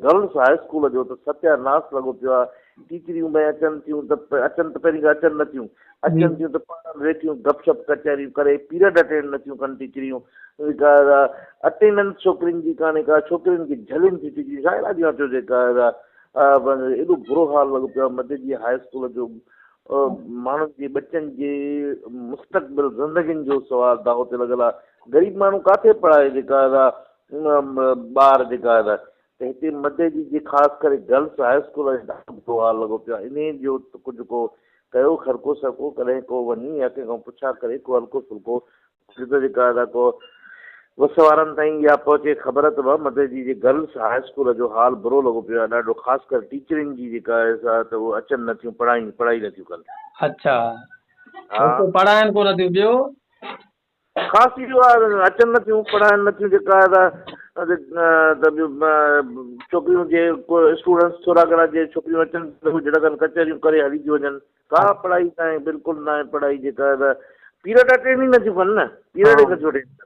Girls high school جو ته ستياناس لڳو پيو آهي. ٽيچريون ڀئي اچن ٿيون ته اچن ته پهرين کان اچن نه ٿيون. اچن ٿيون ته پاڻ ويٺيون گپ شپ ڪچهريون ڪري پيريڊ اٽينڊ نه ٿيون ڪن ٽيچريون. اٽينڊنس ڇوڪرين جي ڪانهي ڪا، ڇوڪرين کي جهلين ٿيون ٽيچريون. ڇا علاج ٿيو جيڪا ايڏو برو حال لڳو پيو آهي مدئجي هاء اسڪول جو. ماڻهن جي ٻچن جي مستقبل زندگين جو سوال داء تي لڳل آهي. غريب ماڻهو ڪاٿي پڙهائي جيڪا ٻار جيڪا ته هتي مدئجي جي خاص ڪري گرلس هاء اسڪول جو ڏاڍو برو حال لڳو پيو آهي. انهي جو ته ڪجهه ڪو ڪيو خرڪو سرڪو ڪڏهن ڪو وڃي يا ڪنهن کان پڇا ڪري ڪو هلڪو ڦلڪو ڪجهه ته جيڪا ادا ڪو وس وارن تائين اها پهچي خبر ته به مدئجي جي گرلس هاء اسڪول جو حال برو لڳو پيو آهي ڏاڍو خاص ڪري ٽيچرين جي جيڪا آهي سا ته اهي اچن نه ٿيون پڙهائين پڙهائي نه ٿيون ڪن. اڇا هڪ پڙهائين ڪونه ٿيون ٻيو؟ خاص اهو آهي اچن نه ٿيون پڙهائين نه ٿيون جيڪا آهي ته ٻيو ڇوڪريون جي ڪو اسٽوڊنٽس ٿورا گهڻا جي ڇوڪريون اچن ته اهي جهڙا ڪن ڪچهريون ڪري هلي ٿيون وڃن ڪا پڙهائي ناهي بلڪل ناهي پڙهائي جيڪا آهي ته پيريڊ اٽينڊ ئي نه ٿيون ڪن نه پيريڊ ئي نه ٿيون اٽينڊ ڪن.